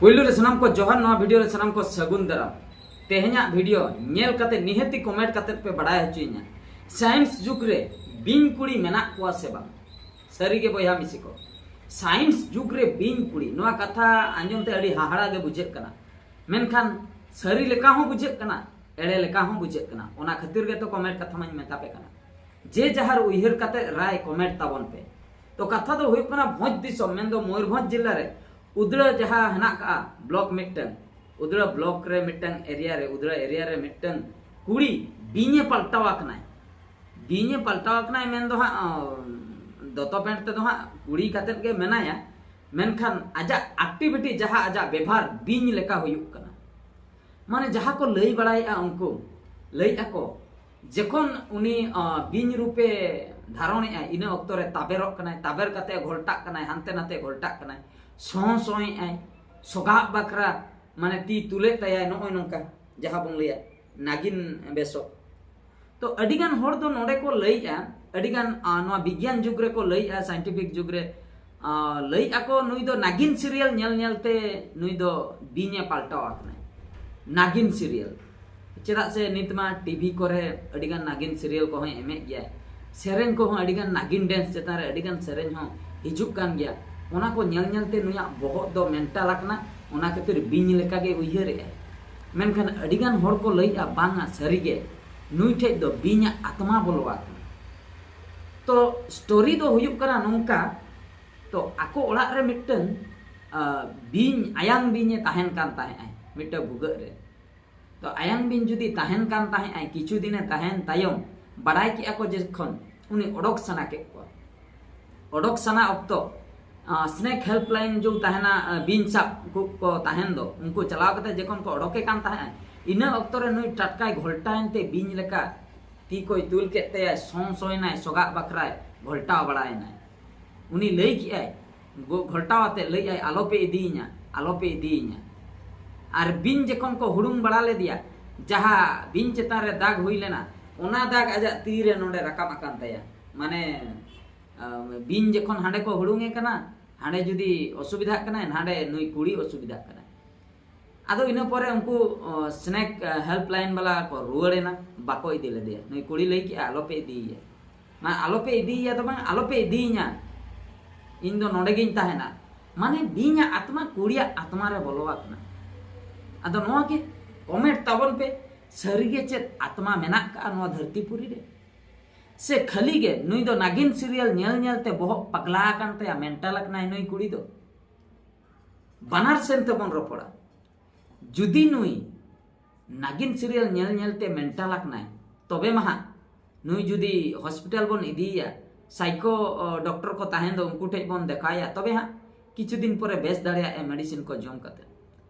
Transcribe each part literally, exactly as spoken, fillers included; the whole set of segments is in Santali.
ᱯᱩᱭᱞᱩ ᱨᱮ ᱥᱟᱱᱟᱢ ᱠᱚ ᱡᱚᱦᱟᱨ, ᱱᱚᱣᱟ ᱵᱷᱤᱰᱤᱭᱳ ᱨᱮ ᱥᱟᱱᱟᱢ ᱠᱚ ᱥᱟᱹᱜᱩᱱ ᱫᱟᱨᱟᱢ᱾ ᱛᱮᱦᱮᱧᱟᱜ ᱵᱷᱤᱰᱤᱭᱳ ᱧᱮᱞ ᱠᱟᱛᱮ ᱱᱤᱦᱟᱹᱛᱤ ᱠᱚᱢᱮᱱᱴ ᱠᱟᱛᱮ ᱯᱮ ᱵᱟᱲᱟᱭ ᱦᱚᱪᱚᱭᱤᱧᱟ, ᱥᱟᱭᱮᱱᱥ ᱡᱩᱜᱽ ᱨᱮ ᱵᱤᱧ ᱠᱩᱲᱤ ᱢᱮᱱᱟᱜ ᱠᱚᱣᱟ ᱥᱮ ᱵᱟᱝ? ᱥᱟᱹᱨᱤ ᱜᱮ ᱵᱚᱭᱦᱟ ᱢᱤᱥᱤ ᱠᱚ, ᱥᱟᱭᱮᱱᱥ ᱡᱩᱜᱽ ᱨᱮ ᱵᱤᱧ ᱠᱩᱲᱤ, ᱱᱚᱣᱟ ᱠᱟᱛᱷᱟ ᱟᱸᱡᱚᱢ ᱛᱮ ᱟᱹᱰᱤ ᱦᱟᱦᱟᱲᱟ ᱜᱮ ᱵᱩᱡᱷᱟᱹᱜ ᱠᱟᱱᱟ, ᱢᱮᱱᱠᱷᱟᱱ ᱥᱟᱹᱨᱤ ᱞᱮᱠᱟ ᱦᱚᱸ ᱵᱩᱡᱷᱟᱹᱜ ᱠᱟᱱᱟ, ᱮᱲᱮ ᱞᱮᱠᱟ ᱦᱚᱸ ᱵᱩᱡᱷᱟᱹᱜ ᱠᱟᱱᱟ᱾ ᱚᱱᱟ ᱠᱷᱟᱹᱛᱤᱨ ᱜᱮᱛᱚ ᱠᱚᱢᱮᱱᱴ ᱠᱟᱛᱷᱟ ᱢᱟᱧ ᱢᱮᱛᱟ ᱯᱮ ᱠᱟᱱᱟ᱾ ᱡᱮ ᱡᱟᱦᱟᱨ ᱩᱭᱦᱟᱹᱨ ᱠᱟᱛᱮ ᱨᱟᱭ ᱠᱚᱢᱮᱱᱴ ᱛᱟᱵᱚᱱ ᱯᱮ᱾ ᱛᱚ ᱠᱟᱛᱷᱟ ᱫᱚ ᱦᱩᱭᱩᱜ ᱠᱟᱱᱟ, ᱵᱷᱚᱸᱡᱽ ᱫᱤᱥᱚᱢ ᱢᱮᱱᱫᱚ ᱢᱚᱭᱩᱨᱵᱷᱚᱸᱡᱽ ᱡᱤᱞᱟ ᱨᱮ ᱩᱫᱽᱲᱟ ᱡᱟᱦᱟᱸ ᱦᱮᱱᱟᱜ ᱠᱟᱜᱼᱟ ᱵᱞᱚᱠ ᱢᱤᱫᱴᱟᱝ, ᱩᱫᱽᱲᱟ ᱵᱞᱚᱠ ᱨᱮ ᱢᱤᱫᱴᱟᱝ ᱮᱨᱤᱭᱟ ᱨᱮ, ᱩᱫᱽᱲᱟ ᱮᱨᱤᱭᱟ ᱨᱮ ᱢᱤᱫᱴᱟᱝ ᱠᱩᱲᱤ ᱵᱤᱧᱮ ᱯᱟᱞᱴᱟᱣ ᱟᱠᱟᱱᱟᱭ᱾ ᱵᱤᱧᱮ ᱯᱟᱞᱴᱟᱣ ᱟᱠᱟᱱᱟᱭ ᱢᱮᱱᱫᱚ ᱦᱟᱸᱜ, ᱚ, ᱫᱚᱛᱚ ᱯᱮᱱᱴ ᱛᱮᱫᱚ ᱦᱟᱸᱜ ᱠᱩᱲᱤ ᱠᱟᱛᱮᱫ ᱜᱮ ᱢᱮᱱᱟᱭᱟ, ᱢᱮᱱᱠᱷᱟᱱ ᱟᱡᱟᱜ ᱮᱠᱴᱤᱵᱷᱤᱴᱤ, ᱡᱟᱦᱟᱸ ᱟᱡᱟᱜ ᱵᱮᱵᱷᱟᱨ ᱵᱤᱧ ᱞᱮᱠᱟ ᱦᱩᱭᱩᱜ ᱠᱟᱱᱟ᱾ ᱢᱟᱱᱮ ᱡᱟᱦᱟᱸ ᱠᱚ ᱞᱟᱹᱭ ᱵᱟᱲᱟᱭᱮᱫᱼᱟ ᱩᱱᱠᱩ, ᱞᱟᱹᱭᱮᱫᱼᱟ ᱠᱚ, ᱡᱚᱠᱷᱚᱱ ᱩᱱᱤ, ᱟ, ᱵᱤᱧ ᱨᱩᱯᱮ ᱫᱷᱟᱨᱚᱱᱮᱜᱼᱟᱭ, ᱤᱱᱟᱹ ᱚᱠᱛᱚ ᱨᱮ ᱛᱟᱵᱮᱨᱚᱜ ᱠᱟᱱᱟᱭ, ᱛᱟᱵᱮᱨ ᱠᱟᱛᱮ ᱜᱷᱚᱞᱴᱟᱜ ᱠᱟᱱᱟᱭ, ᱦᱟᱱᱛᱮ ᱱᱟᱛᱮ ᱜᱷᱚᱞᱴᱟᱜ ᱠᱟᱱᱟᱭ, ᱥᱚᱸ ᱥᱚᱸᱭᱮᱜᱼᱟᱭ, ᱥᱚᱜᱟᱜ ᱵᱟᱠᱷᱨᱟ ᱢᱟᱱᱮ ᱛᱤ ᱛᱩᱞᱮᱫ ᱛᱟᱭᱟᱭ, ᱱᱚᱜᱼᱚᱭ ᱱᱚᱝᱠᱟ ᱡᱟᱦᱟᱸ ᱵᱚᱱ ᱞᱟᱹᱭᱟ ᱱᱟᱜᱤᱱ ᱵᱮᱥᱚᱜ᱾ ᱛᱚ ᱟᱹᱰᱤᱜᱟᱱ ᱦᱚᱲ ᱫᱚ ᱱᱚᱰᱮ ᱠᱚ ᱞᱟᱹᱭᱮᱜᱼᱟ, ᱟᱹᱰᱤᱜᱟᱱ, ᱟ, ᱱᱚᱣᱟ ᱵᱤᱜᱽᱜᱟᱱ ᱡᱩᱜᱽ ᱨᱮᱠᱚ ᱞᱟᱹᱭᱮᱜᱼᱟ, ᱥᱟᱭᱮᱱᱴᱤᱯᱷᱤᱠ ᱡᱩᱜᱽ ᱨᱮ, ᱟ, ᱞᱟᱹᱭᱮᱜᱼᱟ ᱠᱚ ᱱᱩᱭ ᱫᱚ ᱱᱟᱜᱤᱱ ᱥᱤᱨᱤᱭᱟᱞ ᱧᱮᱞ ᱧᱮᱞ ᱛᱮ ᱱᱩᱭ ᱫᱚ ᱵᱤᱧᱮ ᱯᱟᱞᱴᱟᱣ ᱟᱠᱟᱱᱟᱭ᱾ ᱱᱟᱜᱤᱱ ᱥᱤᱨᱤᱭᱟᱞ᱾ ᱪᱮᱫᱟᱜ ᱥᱮ ᱱᱤᱛ ᱢᱟ ᱴᱤᱵᱷᱤ ᱠᱚᱨᱮ ᱟᱹᱰᱤᱜᱟᱱ ᱱᱟᱜᱤᱱ ᱥᱤᱨᱤᱭᱟᱞ ᱠᱚᱦᱚᱸᱭ ᱮᱢᱮᱫ ᱜᱮᱭᱟᱭ, ᱥᱮᱨᱮᱧ ᱠᱚᱦᱚᱸ ᱟᱹᱰᱤᱜᱟᱱ ᱱᱟᱜᱤᱱ ᱰᱮᱱᱥ ᱪᱮᱛᱟᱱ ᱨᱮ ᱟᱹᱰᱤᱜᱟᱱ ᱥᱮᱨᱮᱧ ᱦᱚᱸ ᱦᱤᱡᱩᱜ ᱠᱟᱱ ᱜᱮᱭᱟ᱾ ᱚᱱᱟ ᱠᱚ ᱧᱮᱞ ᱧᱮᱞ ᱛᱮ ᱱᱩᱭᱟᱜ ᱵᱚᱦᱚᱜ ᱫᱚ ᱢᱮᱱᱴᱟᱞ ᱟᱠᱟᱱᱟ, ᱚᱱᱟ ᱠᱷᱟᱹᱛᱤᱨ ᱵᱤᱧ ᱞᱮᱠᱟᱜᱮ ᱩᱭᱦᱟᱹᱨᱮᱜᱼᱟᱭ᱾ ᱢᱮᱱᱠᱷᱟᱱ ᱟᱹᱰᱤᱜᱟᱱ ᱦᱚᱲ ᱠᱚ ᱞᱟᱹᱭᱮᱜᱼᱟ, ᱵᱟᱝᱟ, ᱥᱟᱹᱨᱤᱜᱮ ᱱᱩᱭ ᱴᱷᱮᱡ ᱫᱚ ᱵᱤᱧᱟᱜ ᱟᱛᱢᱟ ᱵᱚᱞᱚ ᱟᱠᱟᱱᱟ᱾ ᱛᱚ ᱥᱴᱳᱨᱤ ᱫᱚ ᱦᱩᱭᱩᱜ ᱠᱟᱱᱟ ᱱᱚᱝᱠᱟ, ᱛᱚ ᱟᱠᱚ ᱚᱲᱟᱜ ᱨᱮ ᱢᱤᱫᱴᱟᱝ, ᱟ, ᱵᱤᱧ, ᱟᱭᱟᱝ ᱵᱤᱧᱮ ᱛᱟᱦᱮᱱ ᱠᱟᱱ ᱛᱟᱦᱮᱸᱜᱼᱟᱭ ᱢᱤᱫᱴᱟᱝ ᱵᱷᱩᱜᱟᱹᱜ ᱨᱮ᱾ ᱛᱚ ᱟᱭᱟᱝ ᱵᱤᱧ ᱡᱩᱫᱤ ᱛᱟᱦᱮᱱ ᱠᱟᱱ ᱛᱟᱦᱮᱸᱜᱼᱟᱭ, ᱠᱤᱪᱷᱩ ᱫᱤᱱᱮ ᱛᱟᱦᱮᱱ ᱛᱟᱭᱚᱢ ᱵᱟᱰᱟᱭ ᱠᱮᱜᱼᱟ ᱠᱚ ᱡᱚᱠᱷᱚᱱ, ᱩᱱᱤ ᱚᱰᱚᱠ ᱥᱟᱱᱟ ᱠᱮᱫ ᱠᱚᱣᱟ᱾ ᱚᱰᱚᱠ ᱥᱟᱱᱟ ᱚᱠᱛᱚ, ᱟ, ᱥᱱᱮᱠ ᱦᱮᱞᱯᱞᱟᱭᱤᱱ ᱡᱩᱜᱽ ᱛᱟᱦᱮᱱᱟ, ᱟ, ᱵᱤᱧ ᱥᱟᱵ ᱠᱚ, ᱠᱚ ᱛᱟᱦᱮᱱ ᱫᱚ, ᱩᱱᱠᱩ ᱪᱟᱞᱟᱣ ᱠᱟᱛᱮ ᱡᱚᱠᱷᱚᱱ ᱠᱚ ᱚᱰᱚᱠᱮ ᱠᱟᱱ ᱛᱟᱦᱮᱸᱜᱼᱟ, ᱤᱱᱟᱹ ᱚᱠᱛᱚ ᱨᱮ ᱱᱩᱭ ᱴᱟᱴᱠᱟᱭ ᱜᱷᱚᱞᱴᱟᱣᱮᱱ ᱛᱮ ᱵᱤᱧ ᱞᱮᱠᱟ ᱛᱤ ᱠᱚᱭ ᱛᱩᱞ ᱠᱮᱫ ᱛᱟᱭᱟ, ᱥᱚᱸ ᱥᱚᱸᱭᱮᱱᱟᱭ, ᱥᱚᱜᱟᱜ ᱵᱟᱠᱷᱨᱟᱭ ᱜᱷᱚᱞᱴᱟᱣ ᱵᱟᱲᱟᱭᱮᱱᱟᱭ᱾ ᱩᱱᱤ ᱞᱟᱹᱭ ᱠᱮᱜᱼᱟᱭ, ᱜᱚ-, ᱜᱷᱚᱞᱴᱟᱣ ᱟᱛᱮ ᱞᱟᱹᱭᱮᱜᱼᱟᱭ, "ᱟᱞᱚᱯᱮ ᱤᱫᱤᱭᱤᱧᱟ, ᱟᱞᱚᱯᱮ ᱤᱫᱤᱭᱤᱧᱟ᱾" ᱟᱨ ᱵᱤᱧ ᱡᱚᱠᱷᱚᱱ ᱠᱚ ᱦᱩᱲᱩᱝ ᱵᱟᱲᱟ ᱞᱮᱫᱮᱭᱟ, ᱡᱟᱦᱟᱸ ᱵᱤᱧ ᱪᱮᱛᱟᱱ ᱨᱮ ᱫᱟᱜᱽ ᱦᱩᱭ ᱞᱮᱱᱟ, ᱚᱱᱟ ᱫᱟᱜᱽ ᱟᱡᱟᱜ ᱛᱤ ᱨᱮ ᱱᱚᱰᱮ ᱨᱟᱠᱟᱵ ᱟᱠᱟᱱ ᱛᱟᱭᱟ᱾ ᱢᱟᱱᱮ, ᱟ, ᱵᱤᱧ ᱡᱚᱠᱷᱚᱱ ᱦᱟᱸᱰᱮ ᱠᱚ ᱦᱩᱲᱩᱝᱮ ᱠᱟᱱᱟ, ᱦᱟᱸᱰᱮ ᱡᱩᱫᱤ ᱚᱥᱩᱵᱤᱫᱷᱟᱜ ᱠᱟᱱᱟᱭ, ᱱᱟᱸᱰᱮ ᱱᱩᱭ ᱠᱩᱲᱤ ᱚᱥᱩᱵᱤᱫᱷᱟᱜ ᱠᱟᱱᱟᱭ᱾ ᱟᱫᱚ ᱤᱱᱟᱹ ᱯᱚᱨᱮ ᱩᱱᱠᱩ ᱥᱱᱮᱠ ᱦᱮᱞᱯᱞᱟᱭᱤᱱ ᱵᱟᱞᱟ ᱠᱚ ᱨᱩᱣᱟᱹᱲ ᱮᱱᱟ, ᱵᱟᱠᱚ ᱤᱫᱤ ᱞᱮᱫᱮᱭᱟ᱾ ᱱᱩᱭ ᱠᱩᱲᱤ ᱞᱟᱹᱭ ᱠᱮᱜᱼᱟ, "ᱟᱞᱚᱯᱮ ᱤᱫᱤᱭᱮᱭᱟ", ᱢᱟ ᱟᱞᱚᱯᱮ ᱤᱫᱤᱭᱮᱭᱟ ᱫᱚ ᱵᱟᱝ, ᱟᱞᱚᱯᱮ ᱤᱫᱤᱭᱤᱧᱟ, ᱤᱧ ᱫᱚ ᱱᱚᱰᱮ ᱜᱤᱧ ᱛᱟᱦᱮᱱᱟ᱾ ᱢᱟᱱᱮ ᱵᱤᱧᱟᱜ ᱟᱛᱢᱟ ᱠᱩᱲᱤᱭᱟᱜ ᱟᱛᱢᱟ ᱨᱮ ᱵᱚᱞᱚ ᱟᱠᱟᱱᱟ᱾ ᱟᱫᱚ ᱱᱚᱣᱟ ᱜᱮ ᱠᱚᱢᱮᱱᱴ ᱛᱟᱵᱚᱱ ᱯᱮ, ᱥᱟᱹᱨᱤᱜᱮ ᱪᱮᱫ ᱟᱛᱢᱟ ᱢᱮᱱᱟᱜ ᱠᱟᱜᱼᱟ ᱱᱚᱣᱟ ᱫᱷᱟᱹᱨᱛᱤ ᱯᱩᱨᱤ ᱨᱮ? ᱥᱮ ᱠᱷᱟᱹᱞᱤ ᱜᱮ ᱱᱩᱭ ᱫᱚ ᱱᱟᱜᱤᱱ ᱥᱤᱨᱤᱭᱟᱞ ᱧᱮᱞ ᱧᱮᱞ ᱛᱮ ᱵᱚᱦᱚᱜ ᱯᱟᱜᱽᱞᱟ ᱟᱠᱟᱱ ᱛᱟᱭᱟ, ᱢᱮᱱᱴᱟᱞ ᱟᱠᱟᱱᱟᱭ ᱱᱩᱭ ᱠᱩᱲᱤ ᱫᱚ? ᱵᱟᱱᱟᱨ ᱥᱮᱱ ᱛᱮᱵᱚᱱ ᱨᱚᱯᱚᱲᱟ᱾ ᱡᱩᱫᱤ ᱱᱩᱭ ᱱᱟᱜᱤᱱ ᱥᱤᱨᱤᱭᱟᱞ ᱧᱮᱞ ᱧᱮᱞ ᱛᱮ ᱢᱮᱱᱴᱟᱞ ᱟᱠᱟᱱᱟᱭ, ᱛᱚᱵᱮ ᱢᱟ ᱦᱟᱸᱜ ᱱᱩᱭ ᱡᱩᱫᱤ ᱦᱚᱥᱯᱤᱴᱟᱞ ᱵᱚᱱ ᱤᱫᱤᱭᱮᱭᱟ, ᱥᱟᱭᱠᱳ ᱰᱚᱠᱴᱚᱨ ᱠᱚ ᱛᱟᱦᱮᱱ ᱫᱚ, ᱩᱱᱠᱩ ᱴᱷᱮᱡ ᱵᱚᱱ ᱫᱮᱠᱷᱟᱣᱮᱭᱟ, ᱛᱚᱵᱮ ᱦᱟᱸᱜ ᱠᱤᱪᱷᱩ ᱫᱤᱱ ᱯᱚᱨᱮ ᱵᱮᱥ ᱫᱟᱲᱮᱭᱟᱜᱼᱟ ᱢᱮᱰᱤᱥᱤᱱ ᱠᱚ ᱡᱚᱢ ᱠᱟᱛᱮ᱾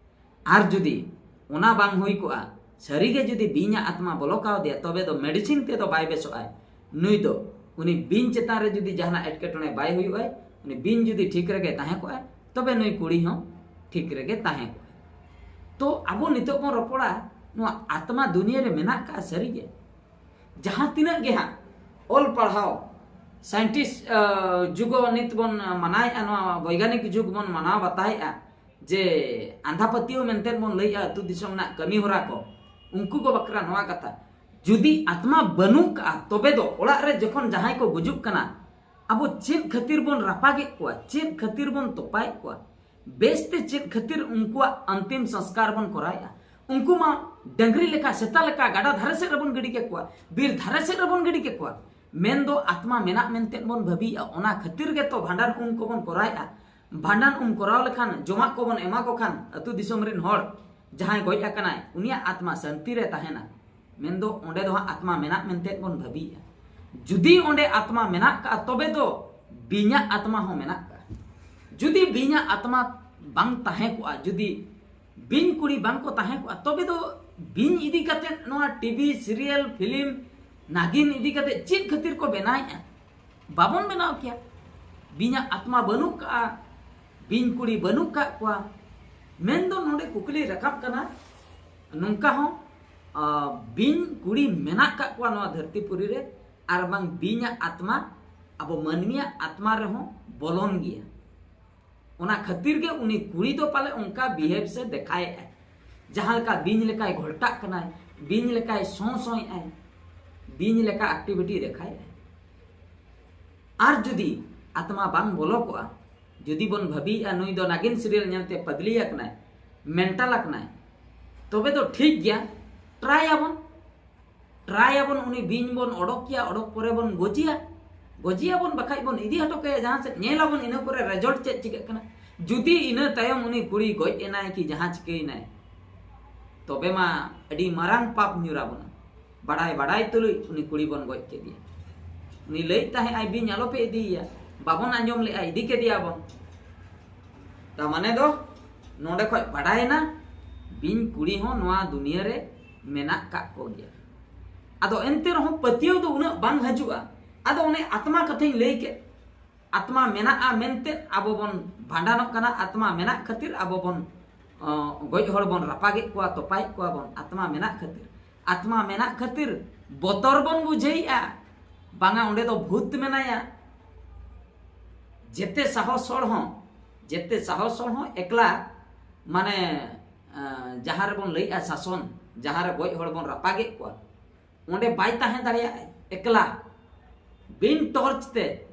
ᱟᱨ ᱡᱩᱫᱤ ᱚᱱᱟ ᱵᱟᱝ ᱦᱩᱭ ᱠᱚᱜᱼᱟ, ᱥᱟᱹᱨᱤᱜᱮ ᱡᱩᱫᱤ ᱵᱤᱧᱟᱜ ᱟᱛᱢᱟ ᱵᱚᱞᱚ ᱠᱟᱣᱫᱮᱭᱟ, ᱛᱚᱵᱮ ᱫᱚ ᱢᱮᱰᱤᱥᱤᱱ ᱛᱮᱫᱚ ᱵᱟᱭ ᱵᱮᱥᱚᱜᱼᱟᱭ᱾ ᱱᱩᱭ ᱫᱚ ᱩᱱᱤ ᱵᱤᱧ ᱪᱮᱛᱟᱱ ᱨᱮ ᱡᱩᱫᱤ ᱡᱟᱦᱟᱱᱟᱜ ᱮᱴᱠᱮᱴᱚᱬᱮ ᱵᱟᱭ ᱦᱩᱭᱩᱜᱼᱟᱭ, ᱩᱱᱤ ᱵᱤᱧ ᱡᱩᱫᱤ ᱴᱷᱤᱠ ᱨᱮᱜᱮ ᱛᱟᱦᱮᱸ ᱠᱚᱜᱼᱟᱭ, ᱛᱚᱵᱮ ᱱᱩᱭ ᱠᱩᱲᱤ ᱦᱚᱸ ᱴᱷᱤᱠ ᱨᱮᱜᱮ ᱛᱟᱦᱮᱸ ᱠᱚᱜᱼᱟᱭ᱾ ᱛᱚ ᱟᱵᱚ ᱱᱤᱛᱚᱜ ᱵᱚᱱ ᱨᱚᱯᱚᱲᱟ, ᱱᱚᱣᱟ ᱟᱛᱢᱟ ᱫᱩᱱᱤᱭᱟᱹ ᱨᱮ ᱢᱮᱱᱟᱜ ᱠᱟᱜᱼᱟ ᱥᱟᱹᱨᱤᱜᱮ? ᱡᱟᱦᱟᱸ ᱛᱤᱱᱟᱹᱜ ᱜᱮ ᱦᱟᱸᱜ ᱚᱞ ᱯᱟᱲᱦᱟᱣ, ᱥᱟᱭᱮᱱᱴᱤᱥᱴ ᱡᱩᱜᱽ ᱱᱤᱛ ᱵᱚᱱ ᱢᱟᱱᱟᱣᱮᱫᱼᱟ, ᱱᱚᱣᱟ ᱵᱳᱭᱜᱟᱱᱤᱠ ᱡᱩᱜᱽ ᱵᱚᱱ ᱢᱟᱱᱟᱣ ᱵᱟᱛᱟᱣᱮᱫᱼᱟ, ᱡᱮ ᱟᱸᱫᱷᱟ ᱯᱟᱹᱛᱭᱟᱹᱣ ᱢᱮᱱᱛᱮ ᱵᱚᱱ ᱞᱟᱹᱭᱮᱫᱼᱟ ᱟᱹᱛᱩ ᱫᱤᱥᱚᱢ ᱨᱮᱱᱟᱜ ᱠᱟᱹᱢᱤ ᱦᱚᱨᱟ ᱠᱚ, ᱩᱱᱠᱩ ᱠᱚ ᱵᱟᱠᱷᱨᱟ ᱱᱚᱣᱟ ᱠᱟᱛᱷᱟ, ᱡᱩᱫᱤ ᱟᱛᱢᱟ ᱵᱟᱹᱱᱩᱜ ᱠᱟᱜᱼᱟ, ᱛᱚᱵᱮ ᱫᱚ ᱚᱲᱟᱜ ᱨᱮ ᱡᱚᱠᱷᱚᱱ ᱡᱟᱦᱟᱸᱭ ᱠᱚ ᱜᱩᱡᱩᱜ ᱠᱟᱱᱟ, ᱟᱵᱚ ᱪᱮᱫ ᱠᱷᱟᱹᱛᱤᱨ ᱵᱚᱱ ᱨᱟᱯᱟᱜᱮᱫ ᱠᱚᱣᱟ, ᱪᱮᱫ ᱠᱷᱟᱹᱛᱤᱨ ᱵᱚᱱ ᱛᱚᱯᱟᱭᱮᱫ ᱠᱚᱣᱟ, ᱵᱮᱥᱛᱮ ᱪᱮᱫ ᱠᱷᱟᱹᱛᱤᱨ ᱩᱱᱠᱩᱣᱟᱜ ᱚᱱᱛᱤᱢ ᱥᱚᱝᱥᱠᱟᱨ ᱵᱚᱱ ᱠᱚᱨᱟᱣᱮᱫᱼᱟ? ᱩᱱᱠᱩ ᱢᱟ ᱰᱟᱹᱝᱨᱤ ᱞᱮᱠᱟ, ᱥᱮᱛᱟ ᱞᱮᱠᱟ ᱜᱟᱰᱟ ᱫᱷᱟᱨᱮ ᱥᱮᱫ ᱨᱮᱵᱚᱱ ᱜᱤᱰᱤ ᱠᱮᱠᱚᱣᱟ, ᱵᱤᱨ ᱫᱷᱟᱨᱮ ᱥᱮᱫ ᱨᱮᱵᱚᱱ ᱜᱤᱰᱤ ᱠᱮᱠᱚᱣᱟ᱾ ᱢᱮᱱᱫᱚ ᱟᱛᱢᱟ ᱢᱮᱱᱟᱜ ᱢᱮᱱᱛᱮ ᱵᱚᱱ ᱵᱷᱟᱹᱵᱤᱭᱮᱫᱼᱟ, ᱚᱱᱟ ᱠᱷᱟᱹᱛᱤᱨ ᱜᱮᱛᱚ ᱵᱷᱟᱸᱰᱟᱱ ᱩᱢ ᱠᱚᱵᱚᱱ ᱠᱚᱨᱟᱣᱮᱫᱼᱟ᱾ ᱵᱷᱟᱸᱰᱟᱱ ᱩᱢ ᱠᱚᱨᱟᱣ ᱞᱮᱠᱷᱟᱱ ᱡᱚᱢᱟᱜ ᱠᱚᱵᱚᱱ ᱮᱢᱟ ᱠᱚ ᱠᱷᱟᱱ, ᱟᱹᱛᱩ ᱫᱤᱥᱚᱢ ᱨᱮᱱ ᱦᱚᱲ ᱡᱟᱦᱟᱸᱭ ᱜᱚᱡ ᱟᱠᱟᱱᱟᱭ, ᱩᱱᱤᱭᱟᱜ ᱟᱛᱢᱟ ᱥᱟᱹᱱᱛᱤ ᱨᱮ ᱛᱟᱦᱮᱱᱟ᱾ ᱢᱮᱱᱫᱚ ᱚᱸᱰᱮ ᱫᱚ ᱦᱟᱸᱜ ᱟᱛᱢᱟ ᱢᱮᱱᱟᱜ ᱢᱮᱱᱛᱮ ᱵᱚᱱ ᱵᱷᱟᱹᱵᱤᱭᱮᱫᱼᱟ᱾ ᱡᱩᱫᱤ ᱚᱸᱰᱮ ᱟᱛᱢᱟ ᱢᱮᱱᱟᱜ ᱠᱟᱜᱼᱟ, ᱛᱚᱵᱮ ᱫᱚ ᱵᱤᱧᱟᱜ ᱟᱛᱢᱟ ᱦᱚᱸ ᱢᱮᱱᱟᱜ ᱠᱟᱜᱼᱟ᱾ ᱡᱩᱫᱤ ᱵᱤᱧᱟᱜ ᱟᱛᱢᱟ ᱵᱟᱝ ᱛᱟᱦᱮᱸ ᱠᱚᱜᱼᱟ, ᱡᱩᱫᱤ ᱵᱤᱧ ᱠᱩᱲᱤ ᱵᱟᱝ ᱠᱚ ᱛᱟᱦᱮᱸ ᱠᱚᱜᱼᱟ, ᱛᱚᱵᱮ ᱫᱚ ᱵᱤᱧ ᱤᱫᱤ ᱠᱟᱛᱮ ᱱᱚᱣᱟ ᱴᱤᱵᱷᱤ ᱥᱤᱨᱤᱭᱟᱞ, ᱯᱷᱤᱞᱢ, ᱱᱟᱜᱤᱱ ᱤᱫᱤ ᱠᱟᱛᱮ ᱪᱮᱫ ᱠᱷᱟᱹᱛᱤᱨ ᱠᱚ ᱵᱮᱱᱟᱣᱮᱫᱼᱟ? ᱵᱟᱵᱚᱱ ᱵᱮᱱᱟᱣ ᱠᱮᱭᱟ᱾ ᱵᱤᱧᱟᱜ ᱟᱛᱢᱟ ᱵᱟᱹᱱᱩᱜ ᱠᱟᱜᱼᱟ, ᱵᱤᱧ ᱠᱩᱲᱤ ᱵᱟᱹᱱᱩᱜ ᱠᱟᱜ ᱠᱚᱣᱟ᱾ ᱢᱮᱱᱫᱚ ᱱᱚᱰᱮ ᱠᱩᱠᱞᱤ ᱨᱟᱠᱟᱵ ᱠᱟᱱᱟ, ᱱᱚᱝᱠᱟ ᱦᱚᱸ, ᱟ, ᱵᱤᱧ ᱠᱩᱲᱤ ᱢᱮᱱᱟᱜ ᱠᱟᱜ ᱠᱚᱣᱟ ᱱᱚᱣᱟ ᱫᱷᱟᱹᱨᱛᱤ ᱯᱩᱨᱤ ᱨᱮ, ᱟᱨ ᱵᱟᱝ ᱵᱤᱧᱟᱜ ᱟᱛᱢᱟ ᱟᱵᱚ ᱢᱟᱹᱱᱢᱤᱭᱟᱜ ᱟᱛᱢᱟ ᱨᱮᱦᱚᱸ ᱵᱚᱞᱚᱱ ᱜᱮᱭᱟ᱾ ᱚᱱᱟ ᱠᱷᱟᱹᱛᱤᱨ ᱜᱮ ᱩᱱᱤ ᱠᱩᱲᱤ ᱫᱚ ᱯᱟᱞᱮ ᱚᱱᱠᱟ ᱵᱤᱦᱮᱵᱽ ᱥᱮ ᱫᱮᱠᱷᱟᱭᱮᱫᱼᱟᱭ, ᱡᱟᱦᱟᱸ ᱞᱮᱠᱟ ᱵᱤᱧ ᱞᱮᱠᱟᱭ ᱜᱷᱚᱞᱴᱟᱜ ᱠᱟᱱᱟᱭ, ᱵᱤᱧ ᱞᱮᱠᱟᱭ ᱥᱚᱸ ᱥᱚᱸᱭᱮᱫᱼᱟᱭ, ᱵᱤᱧ ᱞᱮᱠᱟ ᱮᱠᱴᱤᱵᱷᱤᱴᱤ ᱫᱮᱠᱷᱟᱭᱮᱫᱼᱟᱭ᱾ ᱟᱨ ᱡᱩᱫᱤ ᱟᱛᱢᱟ ᱵᱟᱝ ᱵᱚᱞᱚ ᱠᱚᱜᱼᱟ, ᱡᱩᱫᱤ ᱵᱚᱱ ᱵᱷᱟᱹᱵᱤᱭᱮᱫᱼᱟ ᱱᱩᱭ ᱫᱚ ᱱᱟᱜᱤᱱ ᱥᱤᱨᱤᱭᱟᱞ ᱧᱮᱞᱛᱮ ᱯᱟᱜᱽᱞᱤ ᱟᱠᱟᱱᱟᱭ, ᱢᱮᱱᱴᱟᱞ ᱟᱠᱟᱱᱟᱭ, ᱛᱚᱵᱮ ᱫᱚ ᱴᱷᱤᱠ ᱜᱮᱭᱟ, ᱴᱨᱟᱭ ᱟᱵᱚᱱ᱾ ᱴᱨᱟᱭ ᱟᱵᱚᱱ, ᱩᱱᱤ ᱵᱤᱧ ᱵᱚᱱ ᱚᱰᱚᱠᱮᱭᱟ, ᱚᱰᱚᱠ ᱯᱚᱨᱮ ᱵᱚᱱ ᱜᱚᱡᱮᱭᱟ, ᱜᱚᱡᱮᱭᱟᱵᱚᱱ, ᱵᱟᱠᱷᱟᱡ ᱵᱚᱱ ᱤᱫᱤ ᱦᱚᱴᱚ ᱠᱟᱭᱟ ᱡᱟᱦᱟᱸ ᱥᱮᱫ, ᱧᱮᱞ ᱟᱵᱚᱱ ᱤᱱᱟᱹ ᱯᱚᱨᱮ ᱨᱮᱡᱟᱞᱴ ᱪᱮᱫ ᱪᱤᱠᱟᱹᱜ ᱠᱟᱱᱟ᱾ ᱡᱩᱫᱤ ᱤᱱᱟᱹ ᱛᱟᱭᱚᱢ ᱩᱱᱤ ᱠᱩᱲᱤ ᱜᱚᱡ ᱮᱱᱟᱭ ᱠᱤ ᱡᱟᱦᱟᱸ ᱪᱤᱠᱟᱹᱭᱮᱱᱟᱭ, ᱛᱚᱵᱮ ᱢᱟ ᱟᱹᱰᱤ ᱢᱟᱨᱟᱝ ᱯᱟᱯ ᱧᱩᱨ ᱟᱵᱚᱱᱟ᱾ ᱵᱟᱰᱟᱭ ᱵᱟᱰᱟᱭ ᱛᱩᱞᱩᱡ ᱩᱱᱤ ᱠᱩᱲᱤ ᱵᱚᱱ ᱜᱚᱡ ᱠᱮᱫᱮᱭᱟ᱾ ᱩᱱᱤ ᱞᱟᱹᱭᱮᱫ ᱛᱟᱦᱮᱸᱫ ᱟᱭ, "ᱵᱤᱧ ᱟᱞᱚᱯᱮ ᱤᱫᱤᱭᱮᱭᱟ", ᱵᱟᱵᱚᱱ ᱟᱸᱡᱚᱢ ᱞᱮᱫᱼᱟ, ᱤᱫᱤ ᱠᱮᱫᱮᱭᱟ ᱵᱚᱱ᱾ ᱛᱟ ᱢᱟᱱᱮ ᱫᱚ ᱱᱚᱰᱮ ᱠᱷᱚᱡ ᱵᱟᱰᱟᱭᱮᱱᱟ, ᱵᱤᱧ ᱠᱩᱲᱤ ᱦᱚᱸ ᱱᱚᱣᱟ ᱫᱩᱱᱤᱭᱟᱹ ᱨᱮ ᱢᱮᱱᱟᱜ ᱠᱟᱜ ᱠᱚ ᱜᱮᱭᱟ᱾ ᱟᱫᱚ ᱮᱱᱛᱮ ᱨᱮᱦᱚᱸ ᱯᱟᱹᱛᱭᱟᱹᱣ ᱫᱚ ᱩᱱᱟᱹᱜ ᱵᱟᱝ ᱦᱤᱡᱩᱜᱼᱟ᱾ ᱟᱫᱚ ᱚᱱᱮ ᱟᱛᱢᱟ ᱠᱟᱛᱷᱟᱧ ᱞᱟᱹᱭ ᱠᱮᱫ, ᱟᱛᱢᱟ ᱢᱮᱱᱟᱜᱼᱟ ᱢᱮᱱᱛᱮ ᱟᱵᱚ ᱵᱚᱱ ᱵᱷᱟᱸᱰᱟᱱᱚᱜ ᱠᱟᱱᱟ, ᱟᱛᱢᱟ ᱢᱮᱱᱟᱜ ᱠᱷᱟᱹᱛᱤᱨ ᱟᱵᱚ ᱵᱚᱱ, ᱚ, ᱜᱚᱡ ᱦᱚᱲ ᱵᱚᱱ ᱨᱟᱯᱟᱜᱮᱫ ᱠᱚᱣᱟ, ᱛᱚᱯᱟᱭᱮᱫ ᱠᱚᱣᱟ ᱵᱚᱱ, ᱟᱛᱢᱟ ᱢᱮᱱᱟᱜ ᱠᱷᱟᱹᱛᱤᱨ᱾ ᱟᱛᱢᱟ ᱢᱮᱱᱟᱜ ᱠᱷᱟᱹᱛᱤᱨ ᱵᱚᱛᱚᱨ ᱵᱚᱱ ᱵᱩᱡᱷᱟᱹᱣᱮᱫᱼᱟ, ᱵᱟᱝᱟ ᱚᱸᱰᱮ ᱫᱚ ᱵᱷᱩᱛ ᱢᱮᱱᱟᱭᱟ᱾ ᱡᱮᱛᱮ ᱥᱟᱦᱚᱥ ᱦᱚᱲ ᱦᱚᱸ, ᱡᱮᱛᱮ ᱥᱟᱦᱚᱥ ᱦᱚᱲ ᱦᱚᱸ ᱮᱠᱞᱟ, ᱢᱟᱱᱮ, ᱟᱸ, ᱡᱟᱦᱟᱸ ᱨᱮᱵᱚᱱ ᱞᱟᱹᱭᱮᱫᱼᱟ ᱥᱟᱥᱚᱱ, ᱡᱟᱦᱟᱸ ᱨᱮ ᱜᱚᱡ ᱦᱚᱲ ᱵᱚᱱ ᱨᱟᱯᱟᱜᱮᱫ ᱠᱚᱣᱟ, ᱚᱸᱰᱮ ᱵᱟᱭ ᱛᱟᱦᱮᱸ ᱫᱟᱲᱮᱭᱟᱜᱼᱟ ᱮᱠᱞᱟ, ᱵᱤᱱ ᱴᱚᱨᱪ ᱛᱮ᱾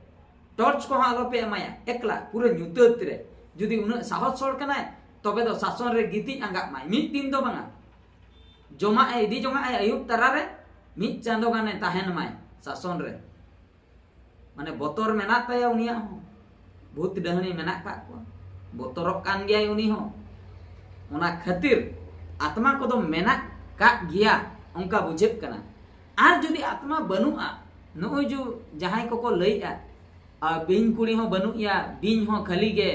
ᱴᱚᱨᱪ ᱠᱚᱦᱚᱸ ᱟᱞᱚᱯᱮ ᱮᱢᱟᱭᱟ, ᱮᱠᱞᱟ ᱯᱩᱨᱟᱹ ᱧᱩᱛᱟᱹᱛ ᱨᱮ᱾ ᱡᱩᱫᱤ ᱩᱱᱟᱹᱜ ᱥᱟᱦᱚᱥ ᱦᱚᱲ ᱠᱟᱱᱟᱭ, ᱛᱚᱵᱮ ᱫᱚ ᱥᱟᱥᱚᱱ ᱨᱮ ᱜᱤᱛᱤᱡ ᱟᱸᱜᱟᱜ ᱢᱟᱭ, ᱢᱤᱫ ᱫᱤᱱ ᱫᱚ ᱵᱟᱝᱟ᱾ ᱡᱚᱢᱟᱜ ᱮ ᱤᱫᱤ ᱡᱚᱝᱟᱜ ᱟᱭ ᱟᱹᱭᱩᱵ ᱛᱟᱨᱟ ᱨᱮ, ᱢᱤᱫ ᱪᱟᱸᱫᱚ ᱜᱟᱱᱮ ᱛᱟᱦᱮᱱ ᱢᱟᱭ ᱥᱟᱥᱚᱱ ᱨᱮ᱾ ᱢᱟᱱᱮ ᱵᱚᱛᱚᱨ ᱢᱮᱱᱟᱜ ᱛᱟᱭᱟ ᱩᱱᱤᱭᱟᱜ ᱦᱚᱸ, ᱵᱷᱩᱛ ᱰᱟᱹᱦᱱᱤ ᱢᱮᱱᱟᱜ ᱠᱟᱜ ᱠᱚᱣᱟ, ᱵᱚᱛᱚᱨᱚᱜ ᱠᱟᱱ ᱜᱮᱭᱟᱭ ᱩᱱᱤ ᱦᱚᱸ᱾ ᱚᱱᱟ ᱠᱷᱟᱹᱛᱤᱨ ᱟᱛᱢᱟ ᱠᱚᱫᱚ ᱢᱮᱱᱟᱜ ᱠᱟᱜ ᱜᱮᱭᱟ ᱚᱱᱠᱟ ᱵᱩᱡᱷᱟᱹᱜ ᱠᱟᱱᱟ᱾ ᱟᱨ ᱡᱩᱫᱤ ᱟᱛᱢᱟ ᱵᱟᱹᱱᱩᱜᱼᱟ, ᱱᱚᱜᱼᱚᱭ ᱡᱩ ᱡᱟᱦᱟᱸᱭ ᱠᱚᱠᱚ ᱞᱟᱹᱭᱮᱫᱼᱟ, ᱟᱨ ᱵᱤᱧ ᱠᱩᱲᱤ ᱦᱚᱸ ᱵᱟᱹᱱᱩᱜ ᱮᱭᱟ, ᱵᱤᱧ ᱦᱚᱸ ᱠᱷᱟᱹᱞᱤ ᱜᱮ,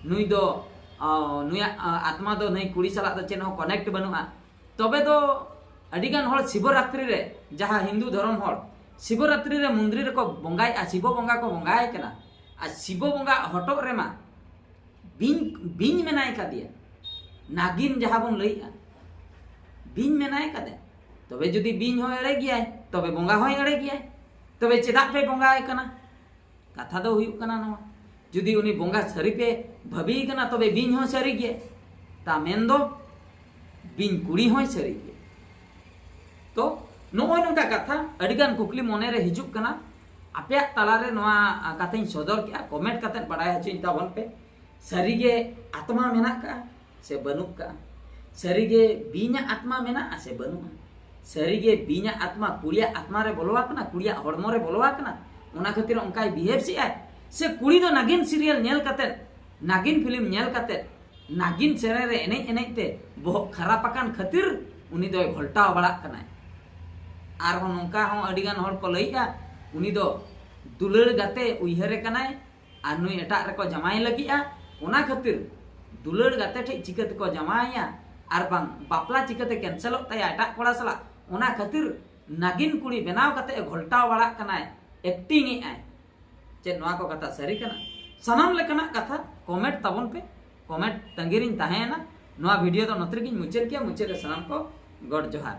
ᱱᱩᱭ ᱫᱚ, ᱟ, ᱱᱩᱭᱟᱜ, ᱟ, ᱟᱛᱢᱟ ᱫᱚ ᱱᱩᱭ ᱠᱩᱲᱤ ᱥᱟᱞᱟᱜ ᱫᱚ ᱪᱮᱫ ᱦᱚᱸ ᱠᱚᱱᱮᱠᱴ ᱵᱟᱹᱱᱩᱜᱼᱟ, ᱛᱚᱵᱮ ᱫᱚ ᱟᱹᱰᱤᱜᱟᱱ ᱦᱚᱲ ᱥᱤᱵᱚᱨᱟᱛᱨᱤ ᱨᱮ, ᱡᱟᱦᱟᱸ ᱦᱤᱱᱫᱩ ᱫᱷᱚᱨᱚᱢ ᱦᱚᱲ ᱥᱤᱵᱚᱨᱟᱛᱨᱤ ᱨᱮ ᱢᱚᱱᱫᱤᱨ ᱨᱮᱠᱚ ᱵᱚᱸᱜᱟᱭᱮᱫᱼᱟ, ᱥᱤᱵᱚ ᱵᱚᱸᱜᱟ ᱠᱚ ᱵᱚᱸᱜᱟᱭ ᱠᱟᱱᱟ᱾ ᱟᱨ ᱥᱤᱵᱚ ᱵᱚᱸᱜᱟ ᱦᱚᱴᱚᱜ ᱨᱮᱢᱟ ᱵᱤᱧ, ᱵᱤᱧ ᱢᱮᱱᱟᱭ ᱠᱟᱫᱮᱭᱟ, ᱱᱟᱜᱤᱱ ᱡᱟᱦᱟᱸ ᱵᱚᱱ ᱞᱟᱹᱭᱮᱫᱼᱟ, ᱵᱤᱧ ᱢᱮᱱᱟᱭ ᱠᱟᱫᱮ᱾ ᱛᱚᱵᱮ ᱡᱩᱫᱤ ᱵᱤᱧ ᱦᱚᱸ ᱮᱲᱮ ᱜᱮᱭᱟᱭ, ᱛᱚᱵᱮ ᱵᱚᱸᱜᱟ ᱦᱚᱸᱭ ᱮᱲᱮ ᱜᱮᱭᱟᱭ᱾ ᱛᱚᱵᱮ ᱪᱮᱫᱟᱜ ᱯᱮ ᱵᱚᱸᱜᱟᱭ ᱠᱟᱱᱟ? ᱠᱟᱛᱷᱟ ᱫᱚ ᱦᱩᱭᱩᱜ ᱠᱟᱱᱟ ᱱᱚᱣᱟ, ᱡᱩᱫᱤ ᱩᱱᱤ ᱵᱚᱸᱜᱟ ᱥᱟᱹᱨᱤ ᱯᱮ ᱵᱷᱟᱹᱵᱤᱭᱮ ᱠᱟᱱᱟ, ᱛᱚᱵᱮ ᱵᱤᱧ ᱦᱚᱸ ᱥᱟᱹᱨᱤ ᱜᱮ, ᱛᱟ ᱢᱮᱱ ᱫᱚ ᱵᱤᱧ ᱠᱩᱲᱤ ᱦᱚᱸᱭ ᱥᱟᱹᱨᱤ ᱜᱮ᱾ ᱛᱚ ᱱᱚᱜᱼᱚᱭ ᱱᱚᱝᱠᱟ ᱠᱟᱛᱷᱟ, ᱟᱹᱰᱤᱜᱟᱱ ᱠᱩᱠᱞᱤ ᱢᱚᱱᱮᱨᱮ ᱦᱤᱡᱩᱜ ᱠᱟᱱᱟ, ᱟᱯᱮᱭᱟᱜ ᱛᱟᱞᱟᱨᱮ ᱱᱚᱣᱟ ᱠᱟᱛᱷᱟᱧ ᱥᱚᱫᱚᱨ ᱠᱮᱜᱼᱟ, ᱠᱚᱢᱮᱱᱴ ᱠᱟᱛᱮᱫ ᱵᱟᱲᱟᱭ ᱦᱚᱪᱚᱧ ᱛᱟᱵᱚᱱ ᱯᱮ᱾ ᱥᱟᱹᱨᱤᱜᱮ ᱟᱛᱢᱟ ᱢᱮᱱᱟᱜ ᱠᱟᱜᱼᱟ ᱥᱮ ᱵᱟᱹᱱᱩᱜ ᱠᱟᱜᱼᱟ? ᱥᱟᱹᱨᱤᱜᱮ ᱵᱤᱧᱟᱜ ᱟᱛᱢᱟ ᱢᱮᱱᱟᱜᱼᱟ ᱥᱮ ᱵᱟᱹᱱᱩᱜᱼᱟ? ᱥᱟᱹᱨᱤᱜᱮ ᱵᱤᱧᱟᱜ ᱟᱛᱢᱟ ᱠᱩᱲᱤᱭᱟᱜ ᱟᱛᱢᱟ ᱨᱮ ᱵᱚᱞᱚ ᱟᱠᱟᱱᱟ, ᱠᱩᱲᱤᱭᱟᱜ ᱦᱚᱲᱢᱚ ᱨᱮ ᱵᱚᱞᱚ ᱟᱠᱟᱱᱟ, ᱚᱱᱟ ᱠᱷᱟᱹᱛᱤᱨ ᱚᱱᱠᱟᱭ ᱵᱤᱦᱮᱵᱽ ᱥᱮᱜᱼᱟᱭ? ᱥᱮ ᱠᱩᱲᱤ ᱫᱚ ᱱᱟᱜᱤᱱ ᱥᱤᱨᱤᱭᱟᱞ ᱧᱮᱞ ᱠᱟᱛᱮᱫ, ᱱᱟᱜᱤᱱ ᱯᱷᱤᱞᱢ ᱧᱮᱞ ᱠᱟᱛᱮᱫ, ᱱᱟᱜᱤᱱ ᱥᱮᱨᱮᱧ ᱨᱮ ᱮᱱᱮᱡ ᱮᱱᱮᱡ ᱛᱮ ᱵᱚᱦᱚᱜ ᱠᱷᱟᱨᱟᱯ ᱟᱠᱟᱱ ᱠᱷᱟᱹᱛᱤᱨ ᱩᱱᱤ ᱫᱚᱭ ᱜᱷᱚᱞᱴᱟᱣ ᱵᱟᱲᱟᱜ ᱠᱟᱱᱟᱭ? ᱟᱨᱦᱚᱸ ᱱᱚᱝᱠᱟ ᱦᱚᱸ ᱟᱹᱰᱤᱜᱟᱱ ᱦᱚᱲ ᱠᱚ ᱞᱟᱹᱭᱮᱜᱼᱟ, ᱩᱱᱤ ᱫᱚ ᱫᱩᱞᱟᱹᱲ ᱜᱟᱛᱮ ᱩᱭᱦᱟᱹᱨᱮ ᱠᱟᱱᱟᱭ ᱟᱨ ᱱᱩᱭ ᱮᱴᱟᱜ ᱨᱮᱠᱚ ᱡᱟᱶᱟᱭ ᱞᱟᱹᱜᱤᱫᱼᱟ, ᱚᱱᱟ ᱠᱷᱟᱹᱛᱤᱨ ᱫᱩᱞᱟᱹᱲ ᱜᱟᱛᱮ ᱴᱷᱮᱡ ᱪᱤᱠᱟᱹ ᱛᱮᱠᱚ ᱡᱟᱶᱟᱭᱟ ᱟᱨ ᱵᱟᱝ ᱵᱟᱯᱞᱟ ᱪᱤᱠᱟᱹᱛᱮ ᱠᱮᱱᱥᱮᱞᱚᱜ ᱛᱟᱭᱟ ᱮᱴᱟᱜ ᱠᱚᱲᱟ ᱥᱟᱞᱟᱜ, ᱚᱱᱟ ᱠᱷᱟᱹᱛᱤᱨ ᱱᱟᱜᱤᱱ ᱠᱩᱲᱤ ᱵᱮᱱᱟᱣ ᱠᱟᱛᱮ ᱮ ᱜᱷᱚᱞᱴᱟᱣ ᱵᱟᱲᱟᱜ ᱠᱟᱱᱟᱭ, ᱮᱠᱴᱤᱝ ᱮᱜᱼᱟᱭ᱾ ᱪᱮᱫ ᱱᱚᱣᱟ ᱠᱚ ᱠᱟᱛᱷᱟ ᱥᱟᱹᱨᱤ ᱠᱟᱱᱟ? ᱥᱟᱱᱟᱢ ᱞᱮᱠᱟᱱᱟᱜ ᱠᱟᱛᱷᱟ ᱠᱚᱢᱮᱱᱴ ᱛᱟᱵᱚᱱ ᱯᱮ, ᱠᱚᱢᱮᱱᱴ ᱛᱟᱺᱜᱤ ᱨᱤᱧ ᱛᱟᱦᱮᱸᱭᱮᱱᱟ᱾ ᱱᱚᱣᱟ ᱵᱷᱤᱰᱤᱭᱳ ᱫᱚ ᱱᱚᱛᱮ ᱨᱮᱜᱤᱧ ᱢᱩᱪᱟᱹᱫ ᱠᱮᱭᱟ᱾ ᱢᱩᱪᱟᱹᱫ ᱨᱮ ᱥᱟᱱᱟᱢ ᱠᱚ ᱜᱚᱰ ᱡᱚᱦᱟᱨ᱾